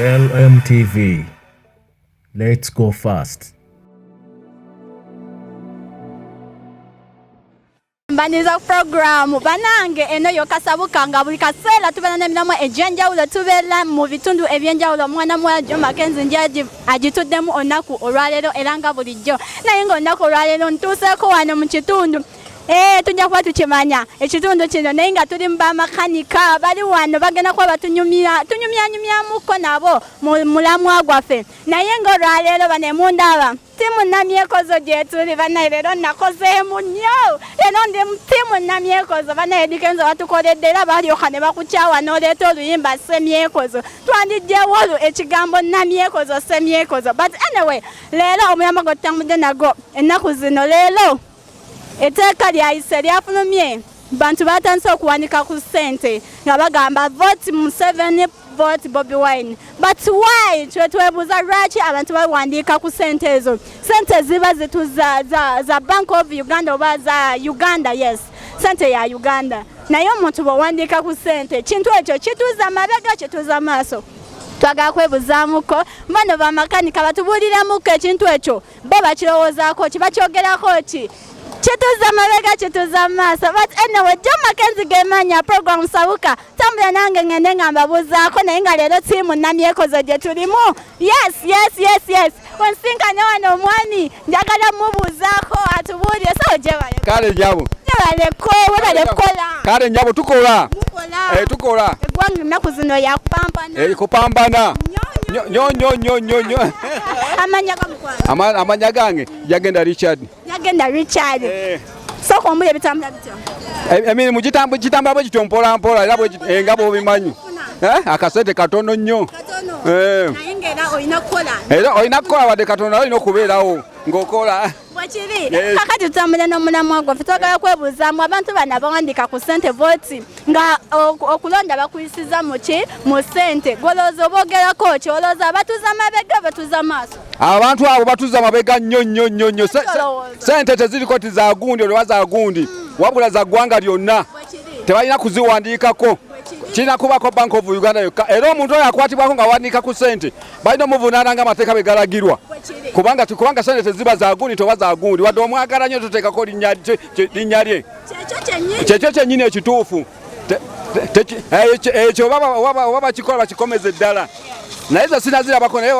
LMTV. Let's go fast. Mbaniriza ku puroguraamu banange eno yokka sabuka nga buli kaseera tubeera n'emiramwa egy'enjawulo, tubeera mu bitundu eby'enjawulo. Omwana muwala Jo Makenzi nje agituddemu olunaku olwaleero era nga bulijjo, naye nga olunaku olwaleero ntuuseeko wano mu kitundu. Tujja kuba tukimanya ekitundu kino, naye nga tuli mu bamakanika bali wano bagenda kuba batunyumya tunyumyanyumyamuko nabo mu mulamwa gwaffe. Naye nga olwaleero bano emundaba tiimu Namyekozo gyetuli. Banaye leero nakozeemu nnyo, leero ndi mu tiimu Namyekozo. Banaye Edikenzo batukoledde era balyoka ne bakukyawa n'oleeta oluyimba Semyekozo. Twandijjewo olwo ekigambo Namyekozo, Semyekozo. But anyway, leero omuyamba gwe tutambudde nagwo ennaku zino, leero etteeka lyayise, lyafulumye, bantu batandise okuwanika ku ssente nga bagamba vote Museveni, vote Bobi Wine. But why? Twe twebuuza lwaki abantu bawandiika ku ssente ezo. Ssente ziba zituza za Bank of Uganda oba za Uganda, yes, ssente ya Uganda, naye omuntu bw'owandiika ku ssente, kintu ekyo kituuza mabega, kituuza maaso? Twagala kwebuzaamuko bano bamakanika batubuuliremuko ekintu ekyo bo bakirowoozaako ki, bakyogerako ki, kituza mabega, kituza maaso? But anyway, Jo Makenzi gemanya, program Sabuka, tambula nange ngende nga mbabuuzaako. Naye nga leero tiimu Namyekozo gye tulimu. Yes, wensinkanye wano omwami, njagala mubuuzaako atubuulire. So gyebale. Kale njabo. Gyebaleko, webale kukola. Kale njabo, tukola. Mukola. Eh, tukola. Eggwanga ennaku zino yakupambana. Eh, kupambana nnyo nnyo nnyo nnyo nnyo. Amanya gamukwano? Amanya gange Yagenda Richard. Yagenda Richard. Eh. Sooka ombulire, bitambula bitya? Emirimu gitambula bwe gityo mpola mpola era nga bw'obimanyi. Eh, akasente katono nnyo. Katono. Eh. Naye ng'era olina kukola. Era olina kukola, wadde katono naye olina okubeerawo ng'okola. Bwekiri. Yes. Kakati tutambule n'omulamwa gwaffe. Twagala kwebuuzaamu abantu bano abawandiika ku ssente vote nga okulonda bakuyisiza muki, mu ssente. Golowooza oboogerako ki? Olowooza batuza mabega, batuza maaso? Abantu abo batuza mabega nnyo nnyo nnyo nnyo. Olowooza? Sente teziriko ti za gundi olwa za gundi, wabula za ggwanga lyonna. Tebalina kuziwandiikako, kirina kubako Bank of Uganda yokka. Era omuntu oyo akwatibwako nga awandiika ku sente balina omuvunaana nga amateeka bwe galagirwa, kubanga sente teziba za gundi toba za gundi. Wadde omwagala nnyo, toteekako linnya lye. Kyekyo kyennyini. Kyekyo kyennyini ekituufu. Ekyo oba bakikola bakikomeze ddala, naye ze sinazirabako, naye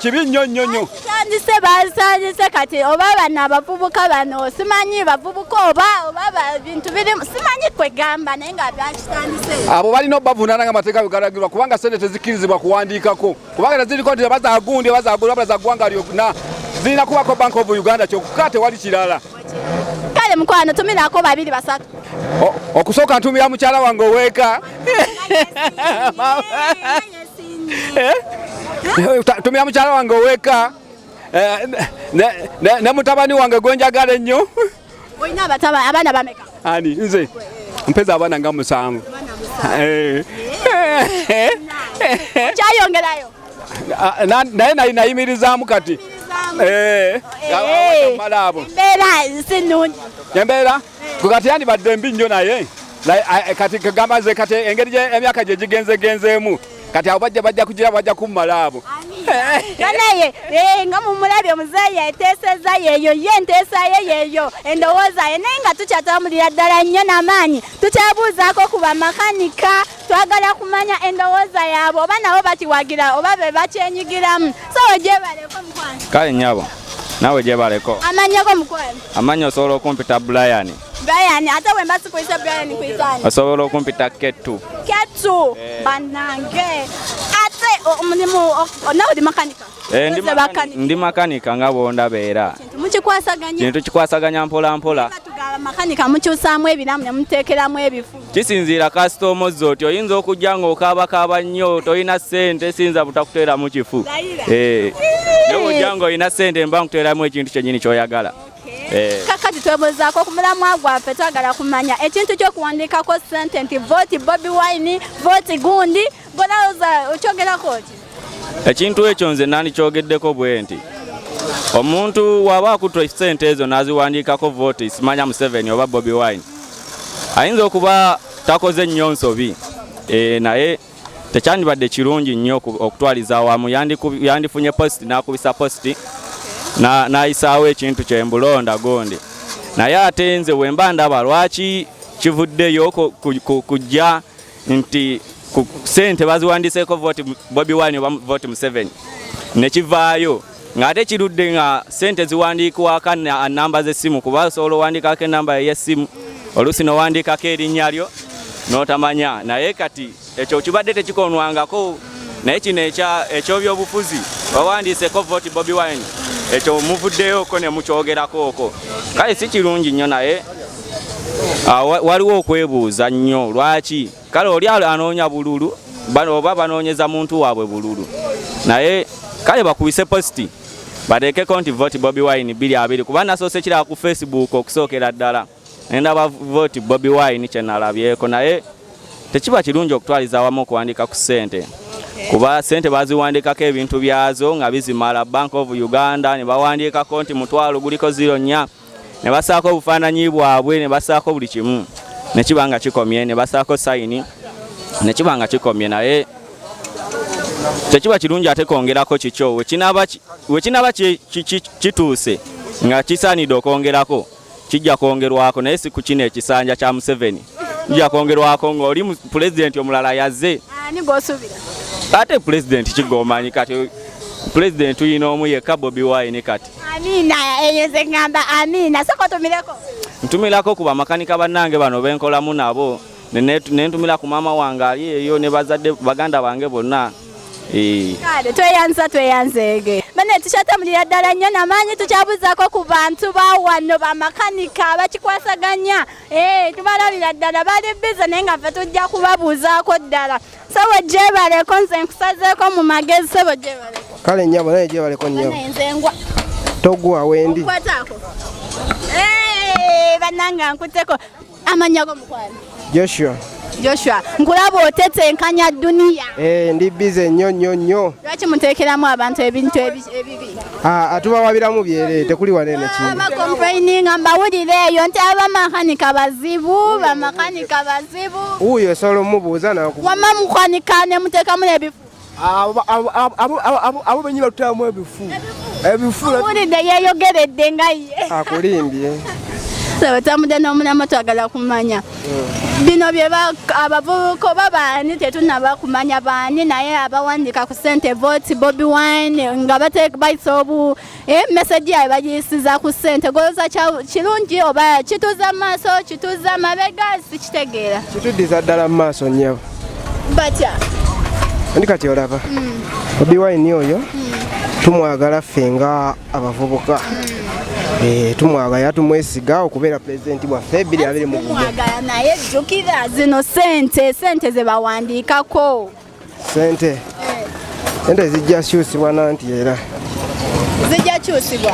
kibi nnyo nnyo nnyo. Tandise, basandise kati oba bano abavubuka bano, simanyi bavubuka oba bintu birimu, simanyi kwegamba, naye nga bakitandise. Abo balina obavunaana nga amateeka bwe galagirwa, kubanga sente tezikkirizibwa kuwandiikako, kubanga teziriko nti oba za gundi oba za gundi, wabula za ggwanga lyonna, zirina kubako Bank of Uganda kyokka, tewali kirala. Kale mukwano, tumirako babiri basatu. Okusooka ntumira mukyala wange oweeka. Eh? Tumira mukyala wange oweeka, eh, ne mutabani wange gwe njagala ennyo. Olina abaana bameka? Ani, nze? Mpeza abaana nga 7. Eh. Kyayongerayo? Ah, naye nayimirizaamu kati. Eh, mala abo. Embeera si nnungi? Embeera kati yandibadde mbi nnyo, naye kati kagamba nze kati engeri emyaka gye gigenzegenzeemu, kati abo bajja kugira bajja kummala abo. Banaye, nga mumulabye omuzeeyi eteeseza yeeyo, ye enteesa ye yeeyo, endowooza ye. Naye nga tukyatambulira ddala nnyo n'amaanyi, tukyabuuzaako ku bamakanika, twagala kumanya endowooza yaabwe oba nabo bakiwagira oba be bakyenyigiramu. So gyebaleko mukwano. Kale nnyabo, naawe gyebaleko. Amanyako mukwano? Amannya osobola okumpita Brian. Brian. Ate bwe mba sikuyise Brian, kuyitaani? Osobola okumpita Ketu. Ketu. Bannange, ate omulimu nawe oli makanika? Eh, ndi Oze bakanika. Ndi makanika nga bwondaba era. Kintu mukikwasaganya? Kintu kikwasaganya mpola mpola. Batugamba makanika mukyusaamu ebiramu ne muteekeramu ebifu. Kisinziira kasitoma ozza oti oyinza okujja ng'okaabakaaba nnyo, tolina ssente, siyinza butakuteeramu kifu. Layira. Eh, naye bw'ojja ng'olina ssente, mba nkuteeramu ekintu kyennyini ky'oyagala. Eh. Kakati twebuuzaako ku mulamwa gwaffe, twagala kumanya ekintu ky'okuwandiikako ssente nti vote Bobi Wine, vote gundi, golowooza okyogerako ki? Ekintu ekyo nze nandikyogeddeko bwe nti omuntu waba akutte ssente ezo n'aziwandiikako vote simanya Museveni oba Bobi Wine, ayinza okuba takoze nnyo nsobi, e, naye Tekyandibadde kirungi nnyo okutwaliza awamu. Yandifunye post n'akubisa post n'ayisaawo ekintu kye mbulonda gundi. Naye ate nze bwe mba ndaba lwaki kivuddeyo kujja nti ku ssente baziwandiiseeko vote Bobi Wine oba vote Museveni, ne kivaayo ng'ate kirudde nga ssente ziwandiikwako namba z'essimu, kuba osobola owandiikako enamba ey'essimu, oluusi n'owandiikako erinnya lyo n'otamanya. Naye kati ekyo kibadde tekikonwangako, naye kino eky'ebyobufuzi bawandiiseko vote Bobi Wine, ekyo muvuddeyoko ne mukyogerako okwo. Kale si kirungi nnyo, naye waliwo okwebuuza nnyo lwaki. Kale oli anoonya bululu, oba banoonyeza muntu waabwe bululu, naye kale bakubise post bateekeko nti vote Bobi Wine 2020, kuba nasoose kiraba ku Facebook okusookera ddala nendaba vote Bobi Wine kye nalabyeko. Naye tekiba kirungi okutwaliza awamu okuwandiika ku ssente, kuba ssente baziwandiikako ebintu byazo nga bizimala. Bank of Uganda ne bawandiikako nti 500 guliko 04, ne basaako obufaananyi bwabwe, ne basaako buli kimu, ne kiba nga kikomye, ne basaako sayini, ne kiba nga kikomye. Naye tekiba kirungi ate kwongerako kikyo. We kinaba kituuse nga kisaanidde okwongerako, kijja kwongerwako, naye si ku kino ekisanja kya Museveni. Kijja kwongerwako ng'oli pulezidenti omulala yazze. Ani gw'osuubira? Ate pulezidenti kigomanyi kati pulezidenti tuyina omu yekka, Bobi Wine kati. Amiina, eyo nze ŋŋamba amiina. Sooka otumireko. Ntumirako ku bamakanika bannange bano benkolamu nabo, ne ntumira ku maama wange ali eyo ne bazadde baganda bange bonna. Kale tweyanza, tweyanzeege. Bane tukyatambulira ddala nnyo namaanyi, tukyabuzaako ku bantu ba wano bamakanika abakikwasaganya. Tubalabira ddala bali busy, naye nga ffe tujja kubabuuzaako ddala. Sebo gyebaleko, nze nkusazeeko mu magezi. Sebo gyebaleko. Kale nnyabo, naye gyebaleko nnyabo. Bane nze ngwa. Togwa wendi. Kwataako. Bannange nkutteko. Amannya go mukwano? Joshua. Joshua, nkulaba otetenkanya duniya. Eh, ndi busy nnyo nnyo nnyo. Lwaki muteekeramu abantu ebintu ebibi? Ah, atubawabiramu byere, tekuli wanene kintu. Abacomplaininga mbawulire eyo nti abamakanika bazibu, bamakanika bazibu. Wuuyo osobola omubuuza naku. Wamma mukanika ne muteekamu n'ebifu. Abo benyi batutamu ebifu ebifu. Owulidde yeeyogeredde nga ye. Akulimbye. So tambudde n'omulamwa, twagala kumanya bino bye abavubuka oba baani, tetunnaba kumanya baani, naye abawandiika ku ssente vote Bobi Wine nga bayisa obu message yaabwe bagiyisiza ku ssente, golooza kirungi oba kituuza mu maaso, kituuza mabega? Sikitegeera. Kituddiza ddala mu maaso nnyabo. Batya? Ndi kati olaba Bobi Wine oyo tumwagala ffe nga abavubuka. Tumwagala era tumwesiga okubeera pulezidenti waffe 2021. Tumwagala, naye jjukira zino ssente, sente ze bawandiikako. Sente zijja kyusibwa nanti era. Zijja kyusibwa,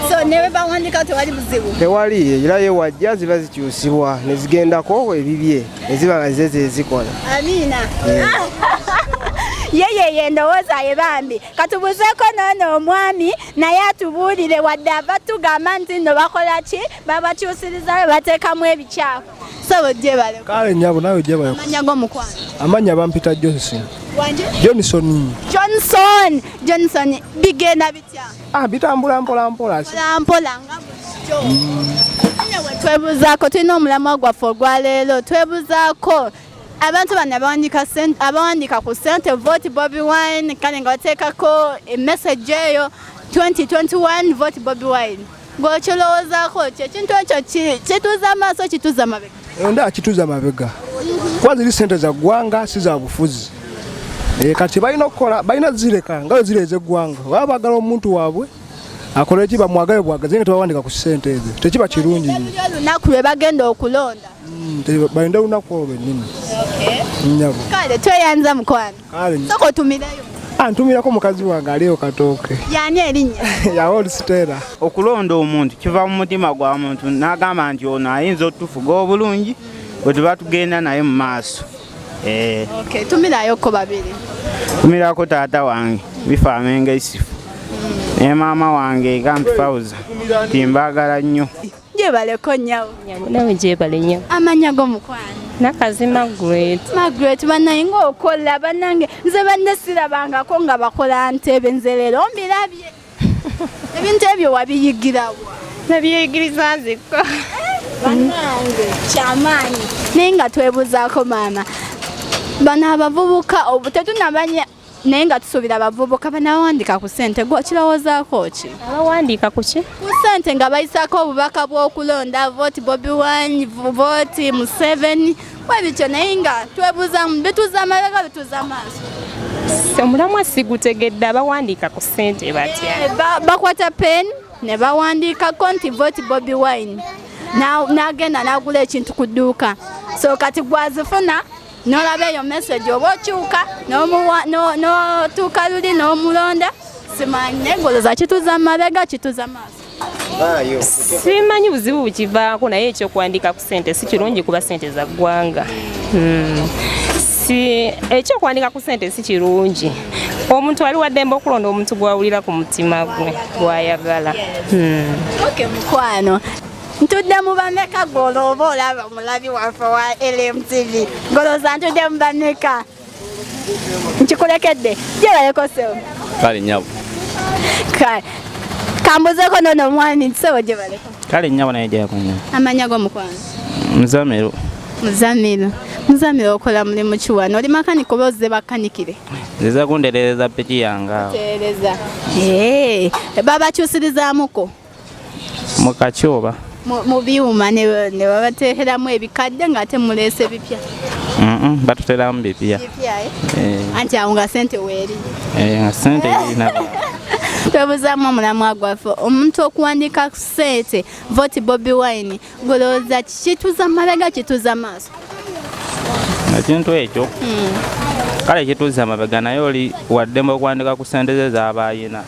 so ne bwe bawandiika tewali buzibu? Tewali, era ye wajja ziba zikyusibwa ne zigendako ebibye ne ziba nga zize zezikola. Amiina, ye ye endowooza ye bambi. Katubuzeeko noono omwami naye atubuulire, wadde ava tugamba nti nno bakola ki, babakyusirizayo bateekamu ebikyafu. Sebo gyebale. Kale nnyabo, nawe gyebaleko. Amannya g'omukwano? Amannya bampita Johnson. Wanje? Johnson. Johnson, Johnson, bigenda bitya? Ah, bitambula mpola mpola. Mpola mpola nga bulijjo. Nne we twebuuzaako, tulina omulamwa gwaffe ogwaleero, twebuuzaako abantu bano abawandiika ku ssente vote Bobi Wine, kale nga bateekako emessage eyo 2021 vote Bobi Wine, ng'okirowoozaako ki ekintu ekyo? Kituuza maaso, kituuza mabega? Onda kituza mabega, kuba ziri sente za ggwanga, si za bufuzi. Kati balina okukola, balina zireka nga bwe ziri ez'eggwanga. Baba baagala omuntu waabwe akole ki, bamwagale bwagazi, nga tebawandika ku ssente ezo, tekiba kirungi nnyo. Buli olunaku lwe bagenda okulonda. Balinde olunaku olwo lwennyini nnyabo. Kale tweyanza mukwano. Kale. Sooka otumireyo. Ah, ntumirako mukazi wange aliyo Katooke. Yani erinnya? Yawo Stella. Okulonda omuntu kiva mu mutima gwa muntu n'agamba nti ono ayinza otufuga obulungi bwe tuba tugenda naye mu maaso. Okay, tumirayoko babiri. Tumirako taata wange Bifaamenga Isifu ne maama wange Kampi Fauza, timbaagala nnyo. Gyebaleko nnyawo. Nawe gyebale nnyo. Amannya g'omukwano? Nakazi Margaret. Margaret banaye ng'okola bannange, nze banne sirabangako nga bakola ntebe, nze leero mbirabye. Ebintu ebyo wabiyigirawa? Nabiyigiriza nzekka. Bannange kyamaanyi. Naye nga twebuzaako maama, bano abavubuka tetunabanya, naye nga tusuubira abavubuka banawandika ku ssente, gwe okirowoozaako ki? Abawandiika ku ki? Ku ssente nga bayisaako obubaka bw'okulonda, vote Bobi Wine, vote Museveni, bwe bityo, naye nga twebuuza, bituuza amabega, bituuza amaaso. Omulamwa sigutegedde, abawandiika ku ssente batya? Bakwata pen ne bawandiikako nti vote Bobi Wine, n'agenda n'agula ekintu ku dduuka. So kati gwazifuna n'olaba eyo message, oba okyuka n'otuuka luli n'omulonda, simanyi, naye ng'olowooza kituuza mabega, kituuza maaso? Simanyi buzibu bukivaako, naye ekyokuwandiika ku ssente si kirungi kuba ssente za ggwanga. Si ekyokuwandiika ku ssente si kirungi. Omuntu ali waddembe okulonda omuntu gw'awulira ku mutima gwe gw'ayagala. Okay, mukwano, ntudde mu bameka gw'olooba oba olaba omulabi waffe wa LMTV, ng'olowooza ntudde mu bameka? Nkikulekedde, gyebaleko ssebo. Kale nnyabo. Kale kambuzeeko nono omwami, ssebo gyebaleko. Kale nnyabo, naye gyako nnyabo. Amanya g'omukwano? Muzamiru. Muzamiru, Muzamiru, okola mulimu ki wano? Oli makanika oba ozze bakanikire? Nziza kundereereza piki yange awo. Teereza. Babakyusirizaamuko? Mu kakyoba. Mu byuma ne babateekeramu ebikadde ng'ate muleese bipya? Batuteramu bipya. Bipya, eh? Anti awo nga ssente weeri. Nga ssente erina. Twebuzaamu omulamwa gwaffe, omuntu okuwandiika ku ssente vote Bobi Wine, golowooza kituza mabega, kituza maaso? Ekintu ekyo kale kituuza mabega, naye oli waddembe okuwandika ku ssente ze z'aba ayina.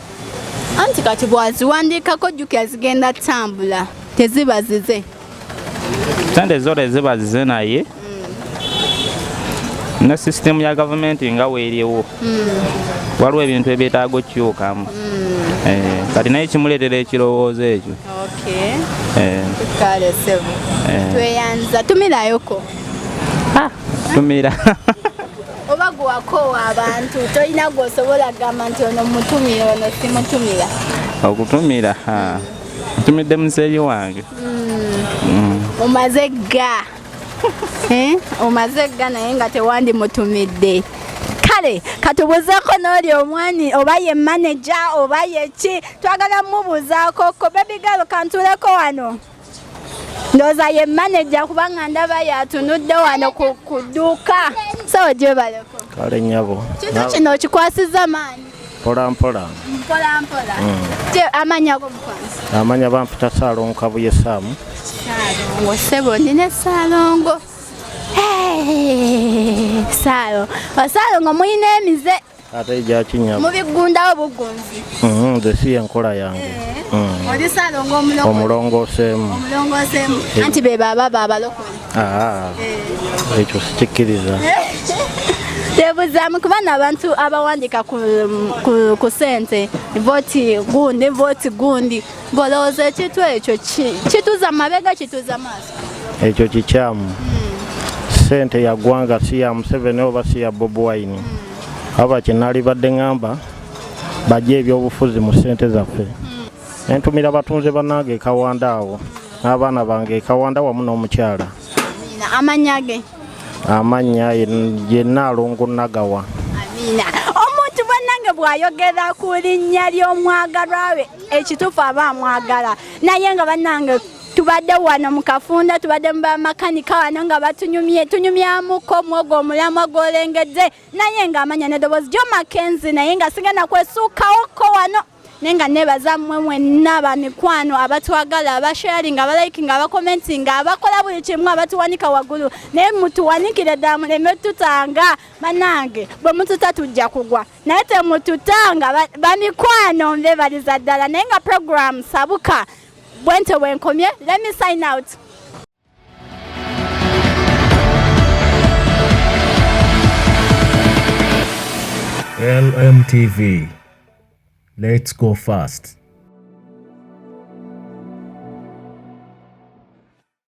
Anti kati bw'aziwandiikako, jjukira zigenda ttambula, teziba zize. Ssente zo teziba zize, naye ne sisitemu ya gavumenti nga weeriwo, waliwo ebintu ebyetaaga okukyukamu. Kati naye kimuleetera ekirowoozo ekyo. Kale ssebo, tweyanza, tumirayoko. Tumira. Oba gwakoowa abantu, tolina gw'osobola gamba nti ono mutumira, ono simutumira? Okutumira, ntumidde muzeeyi wange. Omaze gga. Omaze gga, naye nga tewandimutumidde. Kale katubuuzeeko n'oli omwani, oba ye manager oba ye ki, twagala mubuuzaako ko. Baby girl, kantuuleko wano, ndowooza ye manager kubanga ndaba yatunudde wano ku dduuka. So gyebaleko. Kale nnyabo. Kintu kino okikwasizza maanyi. Mpola mpola. Mpola mpola. Amanya go mukwanzi? Amanya bampita Saalongo Kabuye Saamu. Saalongo, ssebo, nina Saalongo. Hey, Saalo, Saalongo, muyina emize. Ate gyaki nnyabo? Mubigundawo bugunzi? Nze si yenkola yange. Oli Saalongo omulongo? Omulongooseemu. Omulongooseemu. Anti be baba abalokole. Aa, ekyo sikikkiriza. Tebuzaamu kuba n'abantu abawandiika ku ssente vote gundi, vote gundi, ng'olowooza ekintu ekyo kituza mabega, kituza maaso? Ekyo kikyamu. Ssente ya ggwanga, si ya Museveni oba si ya Bobi Wine. Aba kyenaalibadde ŋŋamba, bajje ebyobufuzi mu ssente zaffe. Entumira batunze bannange ekawanda awo n'abaana bange ekawanda wamu n'omukyala. Amiina. Amannya ge? Amannya ye Nnaalongo Nagawa. Amiina. Omuntu bannange bw'ayogera ku linnya ly'omwagalwa we, ekituufu aba amwagala. Naye nga bannange tubadde wano mu kafunda, tubadde mu bamakanika wano nga batunyumye, tunyumyamuko mwogo omulamwa gw'olengedde, naye ng'amanya n'eddoboozi Jo Mackenzie, naye nga sigenda kwesuukawoko wano, naye nga neebaza mmwe mwenna bamikwano abatwagala, abasharinga, abalikinga, abakomentinga, abakola buli kimu, abatuwanika waggulu. Naye mutuwanikire ddala, muleme tutanga bannange, bwe mututa tujja kugwa, naye temututanga bamikwano, mbebaliza ddala. Naye nga program Sabuka bwente bwenkomye, let me sign out. LMTV. Let's go fast.